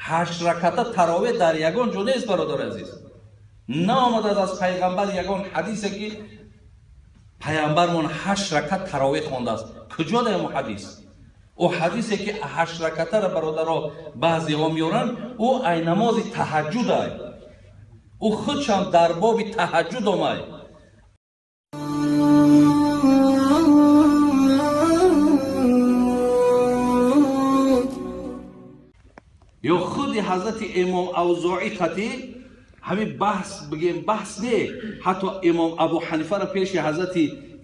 8 раката таровеҳ дар ягон ҷо нест, бародари азиз. Наомадааст аз пайғамбар ягон ҳадисе ки пайғамбармон 8 ракат таровеҳ хондааст. Куҷо дар ҳамон ҳадис? Ӯ ҳадисе ки 8 ракатаро бародаро баъзеҳо меоранд, ӯ ай намози таҳаҷҷуд ай. Ӯ худшам дар боби таҳаҷҷуд омай. Ё худи ҳазрати имом Авзоӣ қатӣ ҳамин баҳс бигем, баҳс не, ҳатто имом Абу Ҳанифаро пеши ҳазрати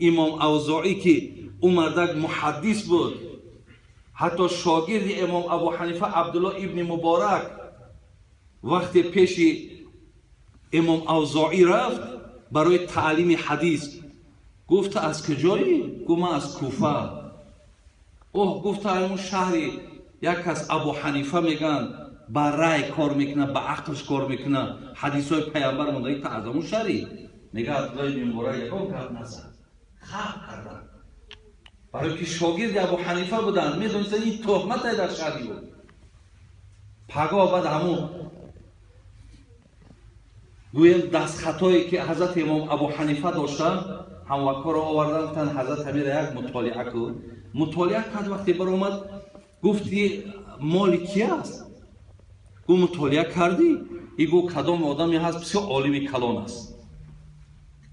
имом Авзоӣ ки ӯ мардак муҳаддис буд, ҳатто шогирди имом Абу Ҳанифа Абдулло ибни Муборак вақте пеши имом Авзоӣ рафт барои таълими ҳадис, гуфта аз куҷоӣ? Гуфт ман аз Куфа. Оҳ, гуфта ҳамун шаҳри як кас Абу Ҳанифа мегӯянд, ба рай кор мекунад, ба ақлш кор мекунад, ҳадисҳои пайғамбар мондаги та аз ҳамун шаҳри. Мегӯяд Абдулло ибни Муборак ягон гап назад, хаб карданд. Барои ки шогирди Абу Ҳанифа буданд, медонистанд ин тӯҳмате дар шаҳри ӯ. Пагоҳ баъд ҳамун гӯем дастхатое ки ҳазрати имом Абу Ҳанифа доштанд, ҳамвакоро оварданд, гуфтанд ҳазрат ҳамира як мутолиа кун. Мутолиа кард, вақте баромад гуфт моли ки аст? Гуфт мутолиа кардӣ? И гуфт кадом одаме ҳаст бисёр олими калон аст.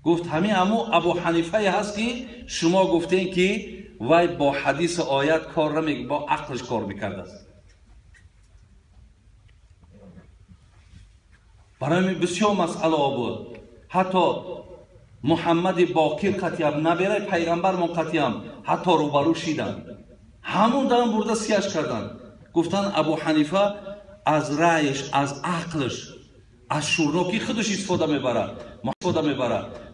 Гуфт ҳамин ҳамун Абу Ҳанифае ҳаст ки шумо гуфтем ки вай бо ҳадису оят кор намекард, бо ақлш кор мекардааст. Барои ҳамин бисёр масъалаҳо буд. Ҳатто Муҳаммади Боқир қатиям, набераи пайғамбармон қатиям, ҳатто рӯбарӯ шиданд. Ҳамун дам бурда сияш карданд. Гуфтанд Абу Ҳанифа аз раъйш, аз ақлш, аз шӯрнокии худаш истифода мебарад.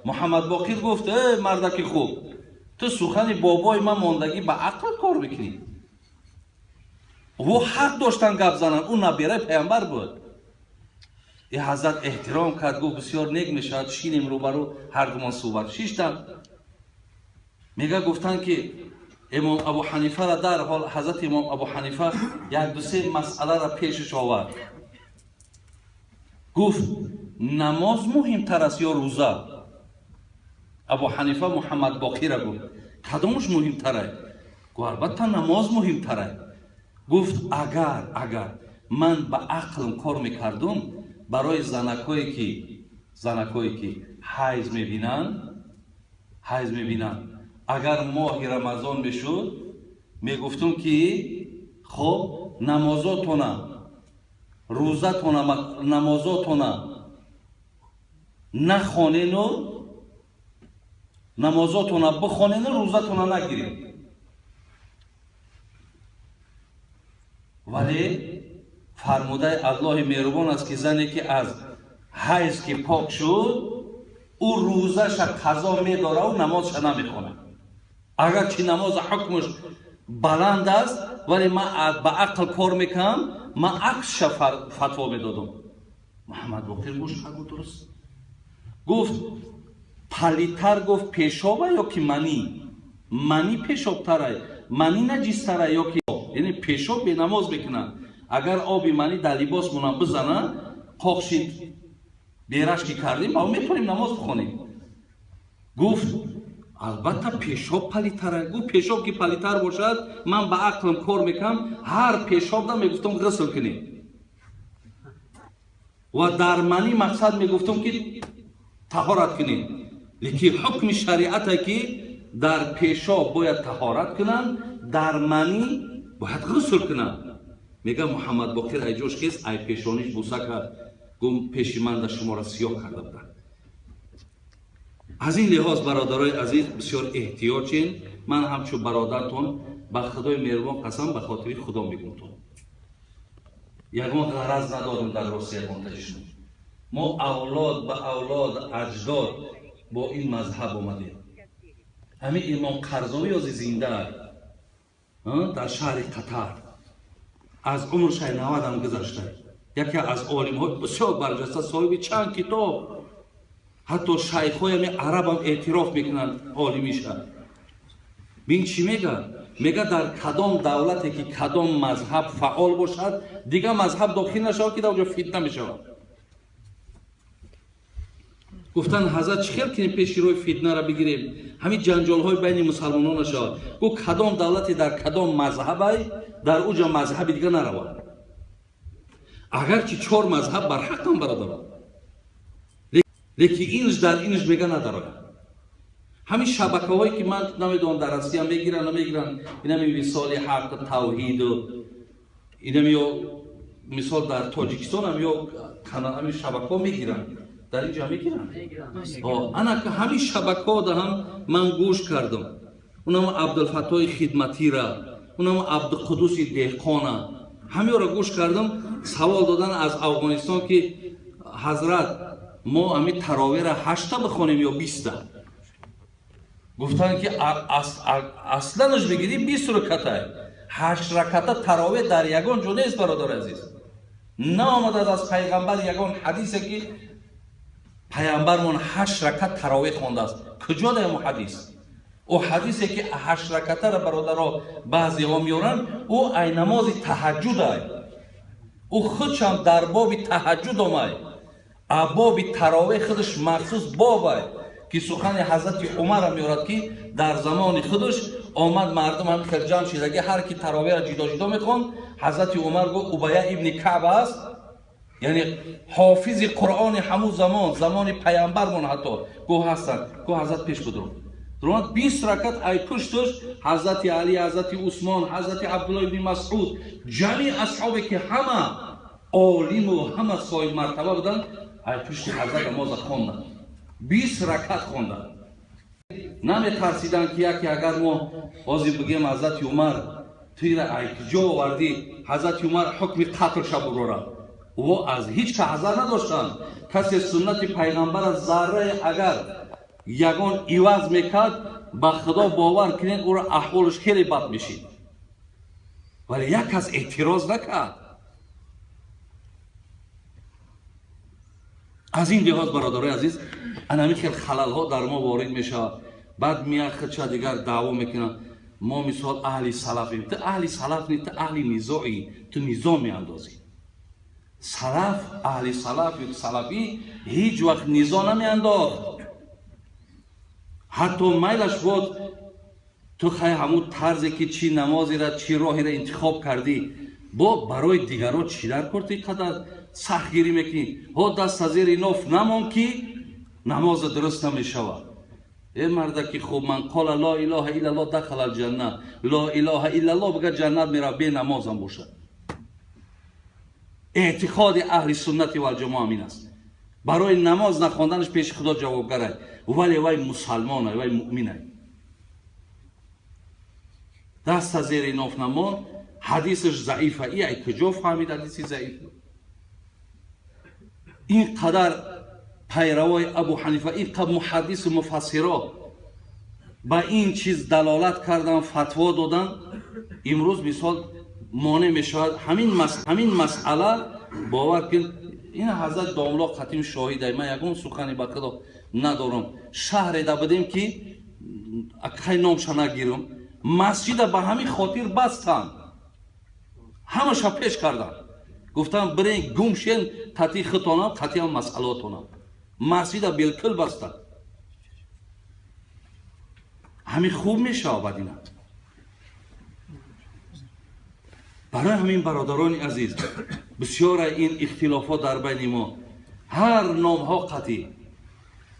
Муҳаммад Боқир гуфт э мардаки хуб, ту сухани бобои ман мондагӣ ба ақл кор мекунӣ. Ӯ ҳақ доштан гап зананд, ӯ набераи пайғамбар буд. И ҳазрат эҳтиром кард, гуфт бисёр нек мешавад, шинем рӯбарӯ, ҳардумон суҳбат. Шиштанд. Мега гуфтанд ки имом Абу Ҳанифаро дар ҳол ҳазрати имом Абу Ҳанифа як ду се масъаларо пешаш овард. Гуфт намоз муҳимтар аст ё рӯза? Абу Ҳанифа Муҳаммад Боқира гуфт кадомаш муҳимтар аст? Гуфт албатта намоз муҳимтар аст. Гуфт агар ман ба ақлм кор мекардум, барои занакое ки ҳайз мебинанд, агар моҳи Рамазон мешуд, мегуфтум ки хоб намозотона, рӯзатона, намозотона нахонену намозотона бихонену рӯзатона нагиред. Вале фармудаи Аллоҳи меҳрубон аст ки зане ки аз ҳайз ки пок шуд, ӯ рӯзаша қазо медорад, ӯ намозша намехонад. Агарчи намоз ҳукмаш баланд аст, вале ман ба ақл кор мекунам, ман аксша фатво медодам. Муҳаммад Боқир гӯш кард, дуруст гуфт. Палитар гуфт пешоба ё ки манӣ? Манӣ пешобтара, манӣ наҷистара ё ки, яъне пешоб бенамоз мекунад. Агар оби манӣ дар либос монам бизанад, қоқшид бераш ки кардем, ба метавонем намоз бихонем. Гуфт албатта пешоб палитара. Гуфт пешоб ки палитар бошад, ман ба ақлам кор мекунам, ҳар пешобда мегуфтам ғусл кунем. Ва дар манӣ мақсад мегуфтам ки таҳорат кунем. Лекин ҳукми шариате ки дар пешоб бояд таҳорат кунанд, дар манӣ бояд ғусл кунанд. Мега Муҳаммад Боқир ай ҷош кес, ай пешониш буса кард, гум пеши ман да шуморо сиёҳ карда буданд. Аз ин лиҳоз бародарои азиз бисёр эҳтиёҷ чин. Ман ҳамчун бародартон ба Худои меҳрубон қасам ба хотири Худо мегӯмтон. Ягон ғараз надорем дар рости ягонтаи шумо. Мо авлод ба авлод аҷдод бо ин мазҳаб омадем. Ҳамин имом Қарзовӣ ёзи зинда дар шаҳри Қатар аз умршай 90 гузашта, яке аз олимҳои бисёр барҷаста, соҳиби чанд китоб, ҳатто шайхҳои ҳамин арабам эътироф мекунанд олимиша. Бин чӣ мегӯяд? Мега дар кадом давлате ки кадом мазҳаб фаъол бошад, дигар мазҳаб дохил нашавад, ки дар онҷо фитна мешавад. Гуфтанд ҳазрат чӣ хел кунем пеши роҳи фитнаро бигирем, ҳамин ҷанҷолҳои байни мусалмонон нашавад. Гуфт кадом давлате дар кадом мазҳабай, дар уҷа мазҳаби дига наравад. Агарчи чор мазҳаб барҳақам бародарон, лекин инш дар инш мега надарад. Ҳамин шабакаҳое ки ман намедонам дар Россия мегиранд намегиранд, инами висоли ҳақ, тавҳиду инами ё мисол дар Тоҷикистон ҳам ё ҳамин шабакаҳо мегиранд, дар инҷа мегиранд. Ана ҳамин шабакаҳо ҳам ман гӯш кардам. Унам Абдулфаттоҳи Хидматира, унам Абдуқудуси Деҳқона, ҳамиёро гӯш кардам. Савол додан аз Афғонистон ки ҳазрат мо ҳамин таровеҳро 8 бихонем ё 20? Гуфтанд ки асланаш бигирӣ 20 раката. 8 раката таровеҳ дар ягон ҷо нест бародари азиз. Наомадааст аз пайғамбар ягон ҳадисе ки пайғамбармон 8 ракат таровеҳ хондааст. Куҷо дар ҳамон ҳадис? Ӯ ҳадисе ки 8 ракатаро бародаро баъзеҳо меоранд, ӯ ай намози таҳаҷҷуд ай. Ӯ худшам дар боби таҳаҷҷуд омай. А боби таровеҳ худаш махсус боб ай, ки сухани ҳазрати Умарро меорад ки дар замони худаш омад мардум ҳамин хел ҷамъ шидаги, ҳар ки таровеҳро ҷидо ҷидо мехонд. Ҳазрати Умар гуфт Убая ибни Каъб аст, яъне ҳофизи Қуръони ҳамун замон, замони пайғамбармон ҳатто гуфт ҳастанд. Гуфт ҳазрат пеш будро. Дуромад 20 ракат ай пушташ ҳазрати Али, ҳазрати Усмон, ҳазрати Абдулло ибни Масъуд, ҷамъи асҳобе ки ҳама олиму ҳама соҳиб мартаба буданд, ай пушти ҳазрат намоза хонданд. 20 ракат хонданд. Наметарсиданд ки яке агар мо ҳозир бигем ҳазрати Умар туира ай куҷо овардӣ, ҳазрати Умар ҳукми қатл шабурора. Ӯ аз ҳеҷ ка ҳазар надоштанд. Касе суннати пайғамбара заррае агар ягон иваз мекард, ба Худо бовар кунед ӯро аҳволаш хеле бад мешид. Вале як кас эътироз накард. Аз ин лиҳоз бародарои азиз, ана ҳамин хел халалҳо дар мо ворид мешавад. Баъд меяхча дигар даъво мекунанд. Мо мисол аҳли салафем. Ту аҳли салаф не, ту аҳли низоӣ, ту низо меандозӣ. Салаф, аҳли салаф ё салафӣ ҳеҷ вақт низо намеандохт. Ҳатто майлаш буд ту хай ҳамун тарзе ки чӣ намозеро, чӣ роҳеро интихоб кардӣ, бо барои дигарро чӣ дар кор ту ин қадар сахтгирӣ мекунӣ? Ҳо даст аз зери ноф намон ки намоза дуруст намешавад. Э марда ки хуб ман қола ло илоҳа иллаллоҳ дахала алҷанна, ло илоҳа иллаллоҳ бигӯяд ҷаннат меравад, бе намозам бошад. Эътиқоди аҳли суннати валҷамоа ҳамин аст. Барои намоз нахонданаш пеши Худо ҷавобгарай, вале вай мусалмонай, вай муъминай. Даст аз зери ноф намон, ҳадисаш заифа. И ай куҷо фаҳмид ҳадиси заиф? Ин қадар пайравои Абу Ҳанифа, ин қадар муҳаддису муфассиро ба ин чиз далолат кардан, фатво додан, имрӯз мисол монеъ мешавад ҳамин масъала. Бовар кун, ин ҳазрат домло қатим шоҳидай, ман ягон сухани ба Худо надорам. Шаҳреда будем ки акай номша нагирам, масҷида ба ҳамин хотир бастанд, ҳамаша пеш карданд. Гуфтанд бирен гум шен қати худтонам, қати ҳам масъалаотонам. Масҷида билкул бастанд. Ҳамин хуб мешавад бад ина. Барои ҳамин бародарони азиз, бисёра ин ихтилофот дар байни мо, ҳар номҳо қатӣ.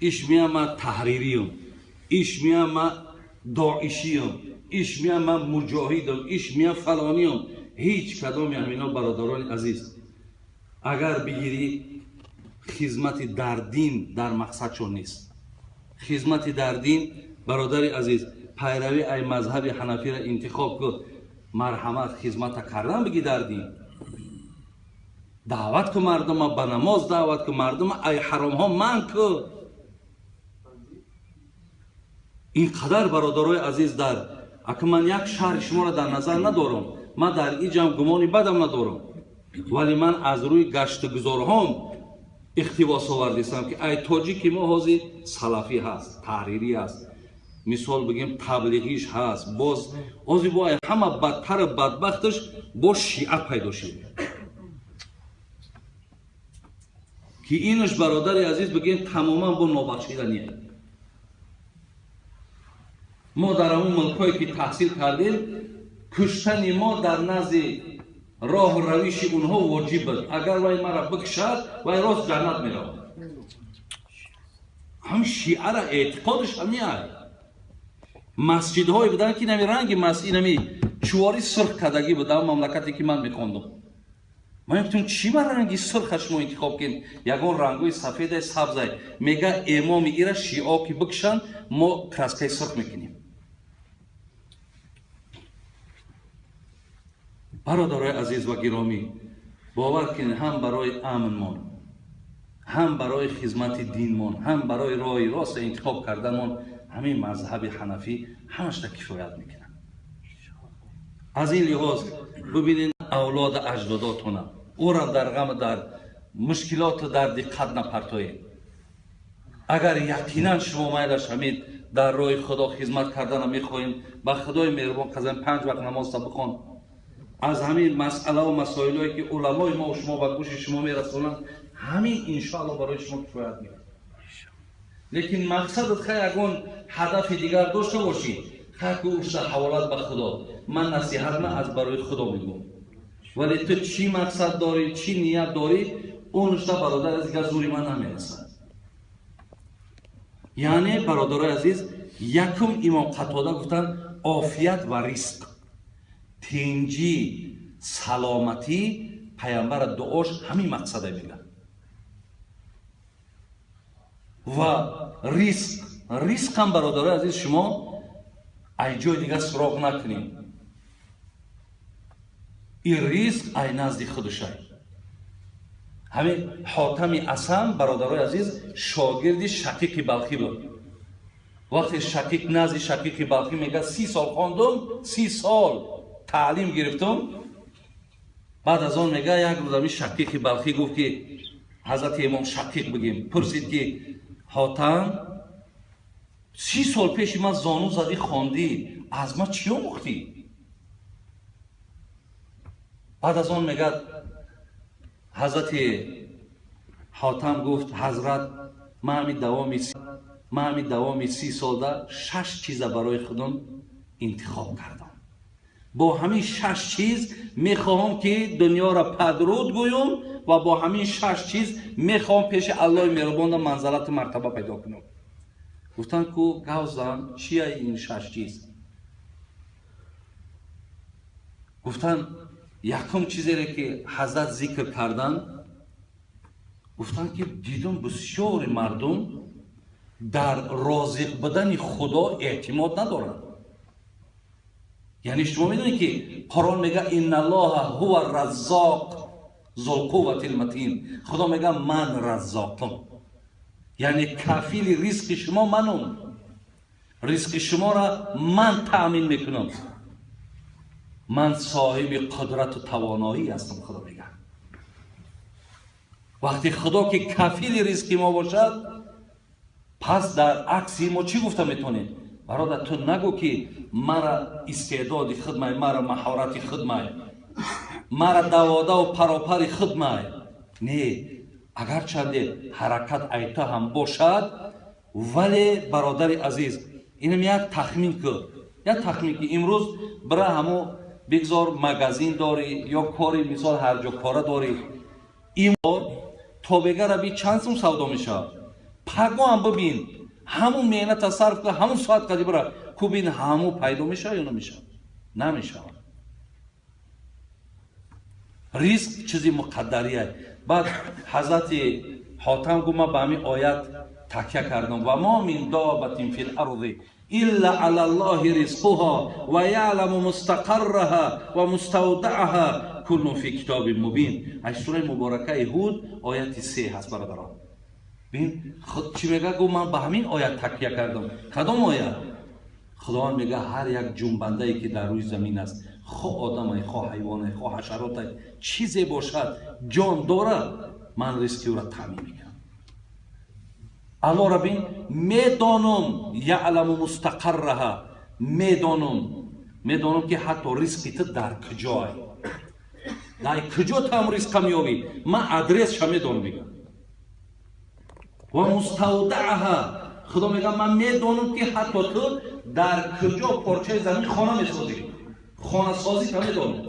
Иш меям ман таҳририюм, иш меям ман доишиюм, иш меям ман муҷоҳидум, иш меям фалониюм. Ҳеҷ кадоми ҳамино бародарони азиз, агар бигирӣ хизмати дар дин дар мақсадшон нест. Хизмати дар дин бародари азиз, пайравӣ ай мазҳаби ҳанафиро интихоб кун, марҳамат хизмата кардан бигӣ дар дин. Даъват ку мардума ба намоз, даъват ку мардума ай ҳаромҳо манъ ку. Ин қадар бародарои азиз дар ака ман як шаҳри шуморо дар назар надорам, ман дар иҷам гумони бадам надорам, вале ман аз рӯи гаштугузорҳом иқтибос овардистам ки ай тоҷики мо ҳозир салафӣ ҳаст, таҳрирӣ ҳаст, Мисол бигем таблиғиш ҳаст, боз ози бо ҳама бадтар бадбахташ бо шиа пайдо шуд. Ки инаш бародари азиз бигем тамоман бо нобахшидание. Мо дар ҳамон мулкҳое ки таҳсил кардем, куштани мо дар назди роҳу равиши онҳо воҷиб буд. Агар вай мара бикушад, вай рост ҷаннат меравад. Ҳам шиара эътиқодаш ҳамиай. Масҷидҳое буданд ки нами ранги масҷид нами чувори сурх кардагӣ буд дар мамлакате ки ман мехондам. Ман мегуфтам чӣ ба ранги сурха шумо интихоб кунед? Ягон рангҳои сафедай, сабзай. Мега эмоми ира шиао ки бикушанд, мо краскаи сурх мекунем. Бародарои азиз ва гиромӣ, бовар кунед, ҳам барои амнмон, ҳам барои хизмати динмон, ҳам барои роҳи рост интихоб карданмон ҳамин мазҳаби ҳанафӣ ҳамашта кифоят мекунад. Аз ин лиҳоз бибинед авлоди аҷдодотона, ӯра дар ғам, дар мушкилоту дар диққат напартоед. Агар яқинан шумо майлаш ҳамин дар роҳи Худо хизмат кардана мехоҳем, ба Худои меҳрубон қасам 5 вақт намозта бихон. Аз ҳамин масъалаву масоилое ки уламои мо шумо ба гӯши шумо мерасонанд, ҳамин иншоалло барои шумо кифоят мекунад. Лекин мақсадат хай ягон ҳадафи дигар дошта бошӣ, хай ку ушта ҳаволат ба Худо. Ман насиҳат ма аз барои Худо мегӯм. Вале ту чӣ мақсад дорӣ, чӣ ният дорӣ, он ушта бародар аз дигар зури ман намерасад. Яъне бародарои азиз, якум имом Қатода гуфтанд офият ва ризқ, тинҷӣ, саломатӣ, паямбара дуош ҳамин мақсада мегӯяд. Ва ризқ, ризқам бародарои азиз шумо ай ҷои дигар суроғ накунед. Ин ризқ ай назди худашай. Ҳамин Ҳотами Асам бародарои азиз шогирди Шақиқи Балхӣ буд. Вақте Шақиқ назди Шақиқи Балхӣ мегӯяд 30 сол хондум, 30 сол таълим гирифтум. Баъд аз он мегӯяд як рӯз ҳамин Шақиқи Балхӣ гуфт ки ҳазрати имом Шақиқ бигем, пурсид ки Ҳотам, 30 сол пеши ман зону задӣ хондӣ, аз ман чӣ омӯхтӣ? Баъд аз он мегӯяд ҳазрати Ҳотам гуфт ҳазрат, ман ҳамин давоми 30 солда 6 чиза барои худам интихоб кардам. Бо ҳамин 6 чиз мехоҳам ки дунёро падруд гӯям ва бо ҳамин 6 чиз мехоҳам пеши Аллоҳи меҳрубонда манзалату мартаба пайдо кунам. Гуфтанд ку гавзан, чия ин 6 чиз? Гуфтанд якум чизере ки ҳазрат зикр кардан, гуфтанд ки дидум бисёри мардум дар розиқ будани Худо эътимод надоранд. Яъне шумо медонед ки Қуръон мегӯяд инналлоҳа ҳува раззоқ зулқувватил матин. Худо мегӯяд ман раззоқам, яъне кафили ризқи шумо манум, ризқи шуморо ман таъмин мекунам, ман соҳиби қудрату тавоноӣ ҳастам. Худо мегӯяд вақте Худо ки кафили ризқи мо бошад, пас дар акси мо чӣ гуфта метавонем? Бародар, ту нагӯ ки мара истеъдоди худмай, мара маҳорати худмай, мара даводаву паропари худмай. Не, агарчанде ҳаракат айта ҳам бошад, вале бародари азиз, инам як тахмин кун, як тахмин ки имрӯз бира ҳамо бигзор магазин дорӣ ё кори мисол ҳар ҷо кора дорӣ, ин то бегара би чанд сум савдо мешавад, паго ҳам бибин ҳамун меҳната сарф кун, ҳамун соат қади бира ку бин ҳамун пайдо мешавад ё намешавад? Намешавад. Ризқ чизи муқаддария. Баъд ҳазрати Ҳотам гуфт ман ба ҳамин оят такя кардам: ва ма мин добатин фил арзи илла алаллоҳи ризқуҳа ва яъламу мустақарраҳа ва муставдаъаҳа куллун фи китобин мубин. Аз сураи муборакаи Ҳуд ояти 3 ҳаст бародарон. Бин худ чӣ мегӯяд? Гуфт ман ба ҳамин оят такя кардам. Кадом оят? Худованд мегӯяд ҳар як ҷунбандае ки дар рӯи замин аст, хо одамай, хо ҳайвонай, хо ҳашаротай, чизе бошад ҷон дорад, ман ризқи ӯро таъмин мекунам. Аллоҳ бин медонам яъламу мустақарраҳа, медонам ки ҳатто ризқи ту дар куҷое, дар куҷо ту ҳам ризқа меёбӣ, ман адресша медонам. Мегӯям ва муставдааҳа, Худо мегӯяд ман медонам ки ҳатто ту дар куҷо порчаи замин хона месозӣ, хонасозӣ та медонам.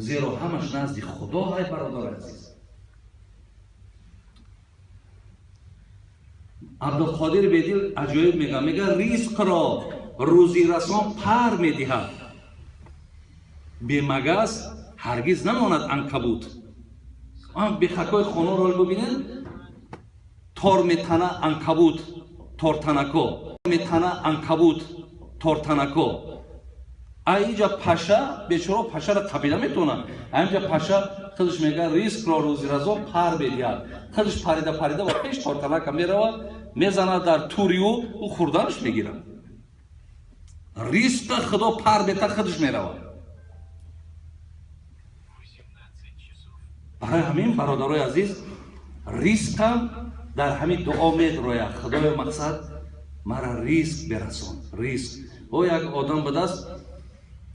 Зеро ҳамаш назди Худо ҳай, бародари азиз. Абдулқодир Бедил аҷоиб мегӯяд, мегӯяд ризқро рӯзирасон пар медиҳад, бемагас ҳаргиз намонад анкабут. Бехакҳои хонаро бибинед, тор метана анкабут, тортанако метана анкабут, тортанако. Аинҷа паша бечора пашаро қабила метавонад. Аинҷа паша худаш мегӯяд ризқро рӯзиразон пар медиҳад, худаш парида парида ба пеш тортанака меравад, мезанад дар тури ӯ, ӯ хӯрданаш мегирад. Ризқа Худо пар мета, худаш меравад. Барои ҳамин бародарои азиз, ризқам дар ҳамин дуо медрояд. Худоё мақсад мара ризқ бирасон, ризқ. О як одам будаст,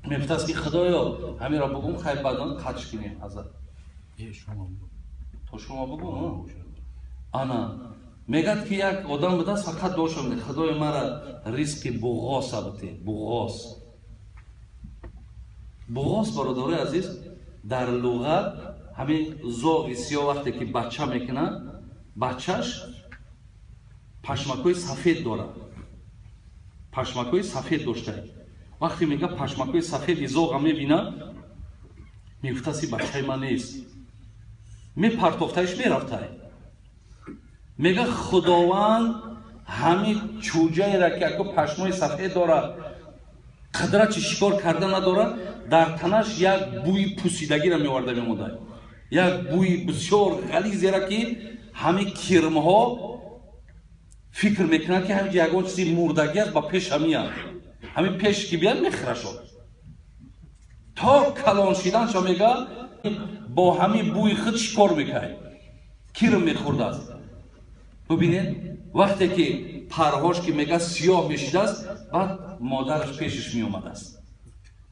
мегуфтааст ки Худоё ҳаминро бугум, хай баъдан қатш кунем ҳазрат. То шумо бугум? Ана мегӯяд ки як одам будаст, фақат дуо шуд, Худоё мара ризқи буғоса бите, буғос. Буғос бародарои азиз дар луғат ҳамин зоғи сиёҳ вақте ки бача мекунад, бачаш пашмакҳои сафед дорад, пашмакҳои сафед дошта. Вақте мегӯяд пашмакҳои сафеди зоға мебинад, мегуфтааст бачаи ман нест, мепартофтаиш мерафтай. Мегӯяд Худованд ҳамин чӯҷаеро ки аку пашмои сафед дорад, қудрати шикор карда надорад, дар танаш як бӯи пусидагиро меоварда мемонда, як бӯи бисёр ғализеро ки ҳамин кирмҳо фикр мекунанд ки ҳамин ягон чизи мурдагӣ аст, ба пеш ҳамиянд, ҳамин пеш ки бияд мехӯрашод. То калон шиданшо мегӯяд бо ҳамин бӯи худ шикор мекард, кирм мехӯрдааст. Бубинед вақте ки парҳош ки мегӯяд сиёҳ мешидааст, баъд модараш пешаш меомадааст.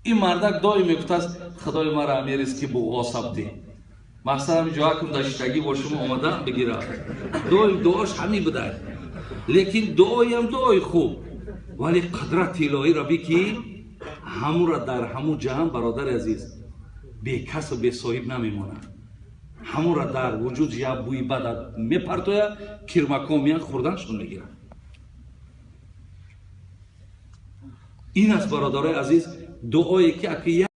Ин мардак доим мегуфтааст Худои мара ҳамин ризқи буғоса бде. Мақсад ҳамин ҷоа кун даштагӣ бо шумо омада бигирад. Доим дуош ҳамин будад. Лекин дуоям дуои хуб, вале қудрати илоҳиро би ки ҳамура дар ҳамун ҷаҳан бародари азиз бекасу бесоҳиб намемонад. Ҳамура дар вуҷуд як бӯи бад мепартояд, кирмакҳо меянд хӯрданашон мегиранд. Ин аст бародарои азиз дуое ки аки